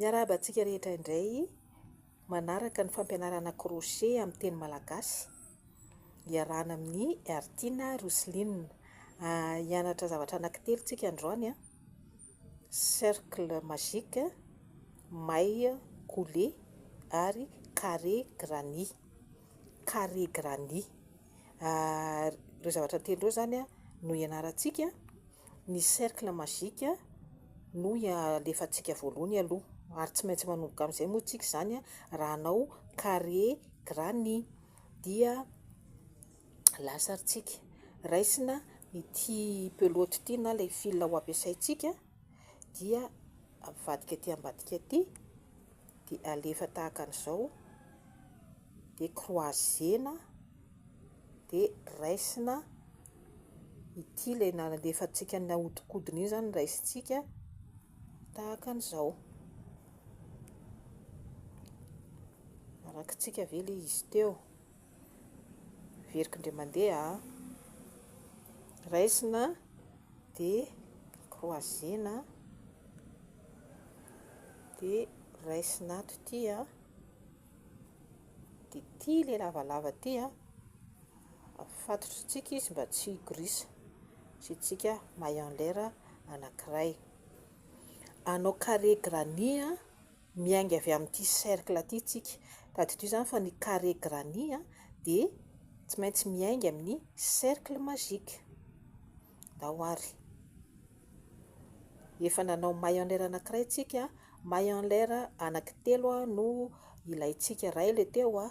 Miarahaba antsika rehetra indray manaraka ny fampianarana crochet amin'ny teny malagasy iarahana amin'i Haritiana Roseline. Hianatra zavatra anankitelo tsika androany, cercle magique, maille coulée ary carré granny. Carré granny. Ireo zavatra telo ireo izany no hianarantsika. Ny cercle magique no alefantsika voalohany aloha ary tsy maintsy manomboka amin'izay moa tsika izany raha hanao carré granny. Dia lasa ary tsika. Raisina ity pelote ity na ilay fil ho ampiasaintsika dia avadika aty ambadika aty dia alefa tahaka an'izao dia croiser-na dia raisina ity ilay nalefantsika nahodikodina iny izany raisintsika tahaka an'izao. Arakitsika ve ilay izy teo? Averiko indray mandeha a. Raisina dia croiser-na dia raisina ato ity a. Dia ity ilay lavalava ity a, afatotritsika izy mba tsy higorisa. Asiantsika maille en l'air anankiray. Hanao carré granny miainga avy amin'ity cercle ity tsika. Tadidio izany fa ny carré granny dia tsy maintsy miainga amin'ny cercle magique. Ndao ary. Efa nanao maille en l'air anankiray tsika, maille en l'air anankitelo no ilaintsika, iray ilay teo,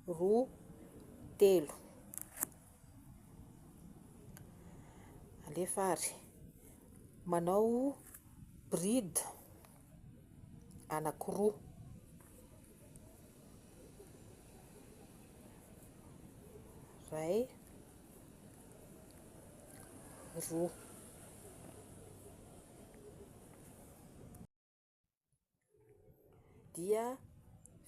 roa, telo. Alefa ary. Manao bride anankiroa. Iray, roa. Dia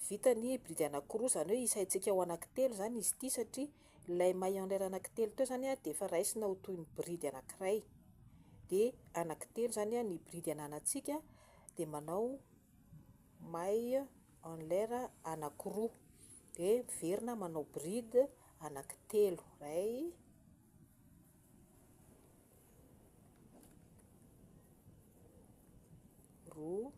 vita ny bride anankiroa, izany hoe isaintsika ho anankitelo izany izy ity satria ilay maille en l'air anankitelo teo izany dia efa raisina ho toy ny bride anankiray. Dia anankitelo izany ny bride ananantsika dia manao maille en l'air anankiroa dia miverina manao bride anankitelo, iray, roa,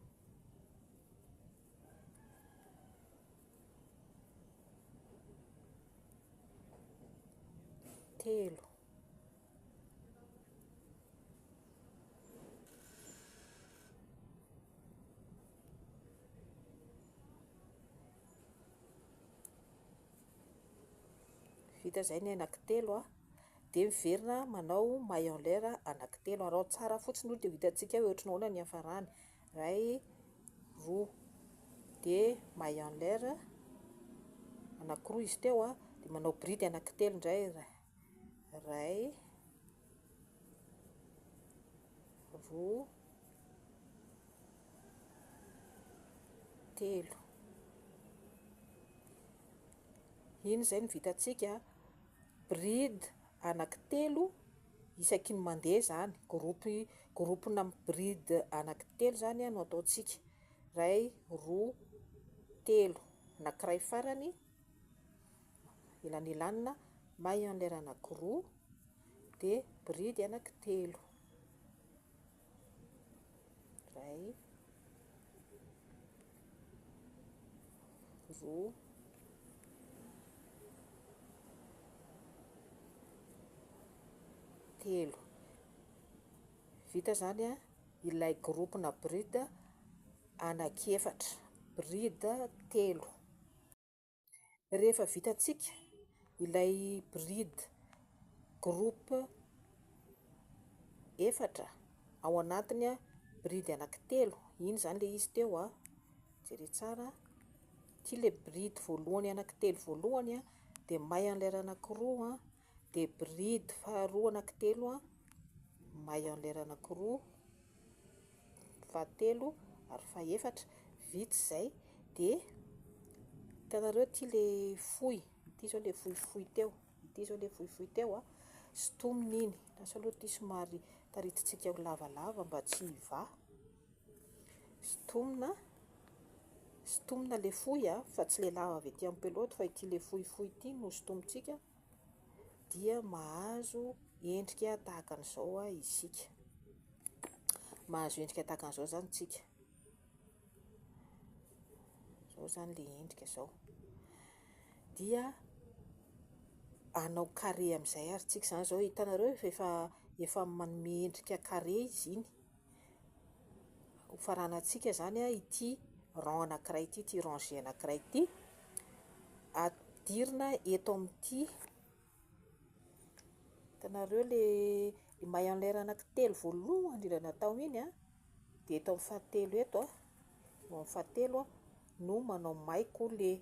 telo. Vita izay ny anankitelo a. Dia miverina manao maille en l'air anankitelo. Araho tsara fotsiny aloha dia ho hitantsika hoe ohatran'ny ahoana ny hiafarany. Iray, roa. Dia maille en l'air anankiroa izy teo a. Dia manao bride anankitelo indray. Iray, roa, telo. Iny izay no vitantsika. Bride anankitelo isaky ny mandeha izany. Groupe, groupe-na bride anankitelo izany no ataontsika. Iray, roa, telo. Anankiray farany, elanelanina, maille en l'air anankiroa, dia bride anankitelo. Iray, roa, telo. Vita izany ilay groupe-na bride anankiefatra, bride telo. Rehefa vitantsika ilay bride groupe efatra ao anatiny bride anankitelo, iny izany ilay izy teo, jereo tsara, ity ilay bride voalohany anankitelo voalohany dia maille en l'air anankiroa dia bride faharoa anankitelo maille en l'air anankiroa, fahatelo ary fahefatra, vita izay dia hitanareo ity ilay fohy, ity izao ilay fohifohy teo, ity izao ilay fohifohy teo, sintomina iny, lasa aloha ity somary taritintsika ho lavalava mba tsy hivaha, sintomina. Sintomina ilay fohy a, fa tsy ilay lava avy aty amin'ny pelote fa ity ilay fohifohy ity no sintomintsika dia mahazo endrika tahaka an'izao isika. Mahazo endrika tahaka an'izao izany tsika. Izao izany ilay endrika izao. Dia hanao carré amin'izay ary tsika izany izao. Hitanareo efa efa manome endrika carré izy iny. Hofaranantsika izany ity rang anankiray ity, ity rangée anankiray ity. Ampidirina eto amin'ity, hitanareo ilay maille en l'air anankitelo voalohany indrindra natao iny an, dia eto amin'ny fahatelo eto an, eo amin'ny fahatelo no manao maille coulée.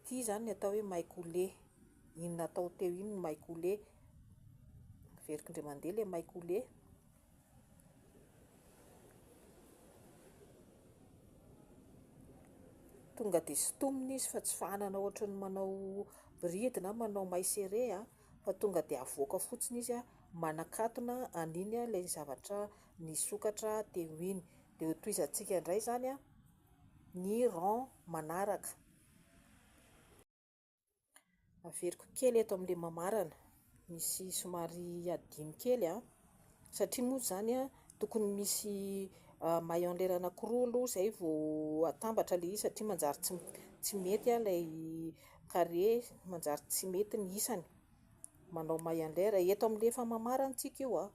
Ity izany ny atao hoe maille coulée, iny natao teo iny ny maille coulée. Averiko indray mandeha ilay maille coulée. Tonga dia sintomina izy fa tsy fahanana ohatran'ny manao bride na manao maille serrée fa tonga dia avoaka fotsiny izy manakatona an'iny ilay zavatra nisokatra teo iny. Dia hotohizantsika indray izany ny rang manaraka. Averiko kely eto amin'ilay mamarana, misy somary adino kely an, satria moa izany an, tokony misy maille en l'air anankiroa aloha izay vao atambatra ilay izy satria manjary tsy mety ilay carré, manjary tsy mety ny isany. Manao maille en l'air, eto amin'ilay efa mamarana tsika io an,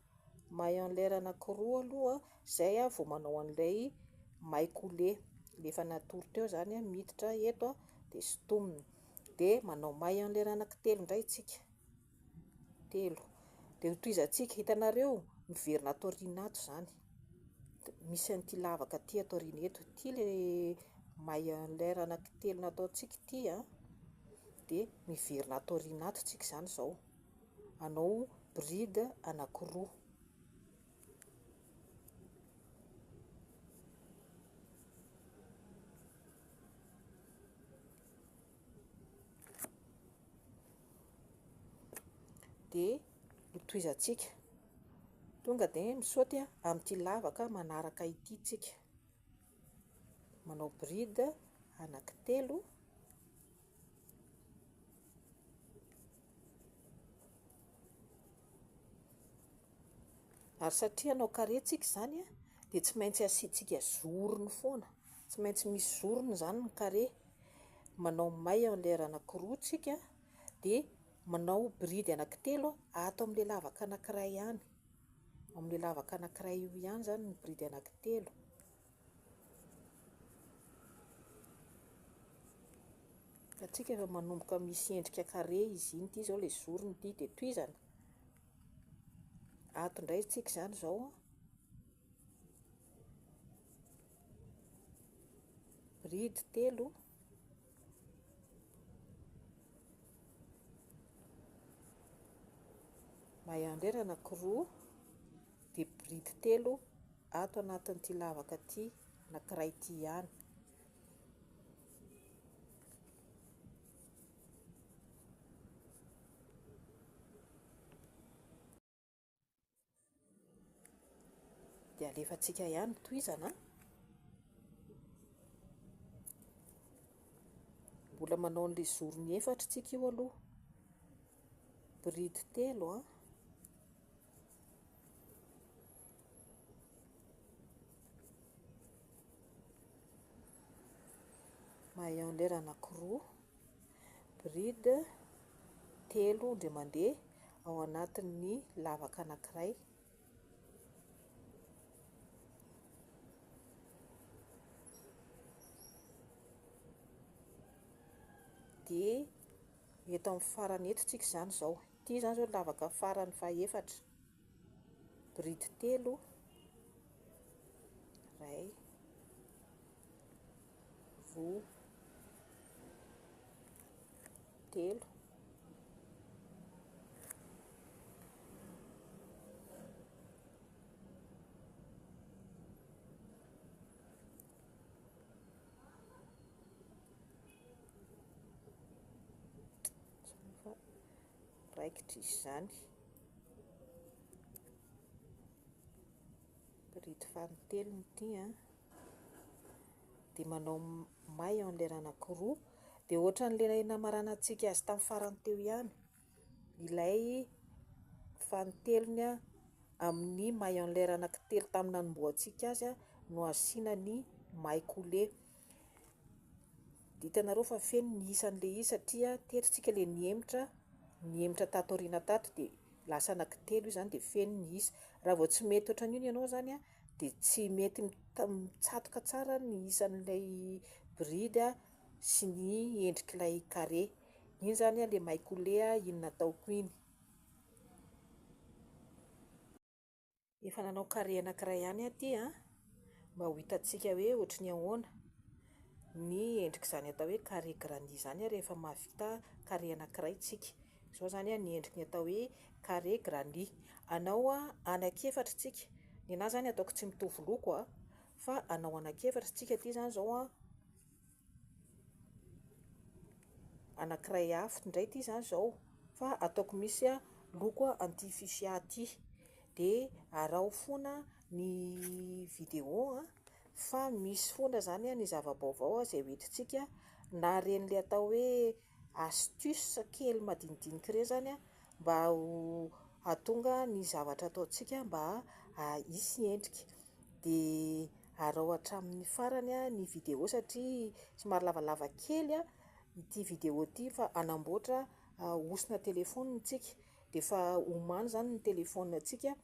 maille en l'air anankiroa aloha izay vao manao an'ilay maille coulée, ilay efa natoro teo izany miditra eto dia sintomina. Dia manao maille en l'air anankitelo indray tsika, telo. Dia hotohizantsika, hitanareo miverina ato aoriana ato izany, misy an'ity lavaka ity ato aoriana eto, ity ilay maille en l'air anankitelo nataontsika ity an, dia miverina ato aoriana ato tsika izany izao, hanao bride anankiroa. Dia hotohizantsika. Tonga dia misaoty amin'ity lavaka manaraka ity tsika. Manao bride anankitelo. Ary satria hanao carré tsika izany dia tsy maintsy asiantsika zorony foana. Tsy maintsy misy zorony izany ny carré. Manao maille en l'air anankiroa tsika dia manao bride anankitelo ato amin'ilay lavaka anankiray ihany. Ao amin'ilay lavaka anankiray io ihany izany ny bride anankitelo. Hitantsika efa manomboka misy endrika carré izy iny. Ity izao ilay zorony ity dia tohizana. Ato indray tsika izany izao. Bride telo. Maille en l'air anankiroa. Dia bride telo ato anatin'ity lavaka ity anankiray ity ihany. Dia alefantsika ihany tohizana an. Mbola manao an'ilay zorony efatra tsika io aloha. Bride telo an. Maille en l'air anankiroa. Bride telo indray mandeha ao anatin'ny lavaka anankiray. Dia eto amin'ny farany eto tsika izany izao. Ity izany izao lavaka farany fahefatra. Bride telo, iray, roa, telo. Raikitra izy izany. Bride fanintelony ity an. dia manao maille en l'air anankiroa, dia ohatran'ilay namaranantsika azy tamin'ny farany teo ihany, ilay fanintelony amin'ny maille en l'air anankitelo tamin'ny nanombohantsika azy no asiana ny maille coulée. Dia hitanareo fa feno ny isan'ilay izy satria teto tsika ilay nihemotra, nihemotra tato aoriana tato dia lasa anankitelo io izany dia feno ny isa. Raha vao tsy mety ohatran'io ny anao izany dia tsy mety mitsatoka tsara ny isan'ilay bride sy ny endrik'ilay carré. Iny izany ilay maille coulée iny nataoko iny. Efa nanao carré anankiray ihany aho ity an, mba ho hitantsika hoe ohatry ny ahoana ny endrik'izany atao hoe carré granny izany rehefa mahavita carré anankiray tsika. Izao izany ny endriky ny atao hoe carré granny. Anao anankiefatra tsika, ny anahy izany ataoko tsy mitovy loko an, fa anao anankiefatra tsika ity izany izao an, anankiray hafa indray ity izany izao fa ataoko misy loko an'ity fuchsia ity. Dia araho foana ny vidéo an, fa misy foana izany ny zava-baovao izay hoentintsika na ireny ilay atao hoe astuce kely madinidinika ireny izany an, mba ho hahatonga ny zavatra ataontsika mba hisy endrika. Dia araho hatramin'ny farany ny vidéo satria somary lavalava kely ity vidéo ity fa hanamboatra hosina téléphone isika. Dia efa omano izany ny téléphone antsika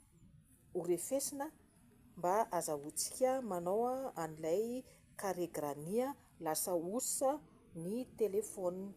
ho refesina mba azahoantsika manao an'ilay carré granny lasa housse ny téléphone.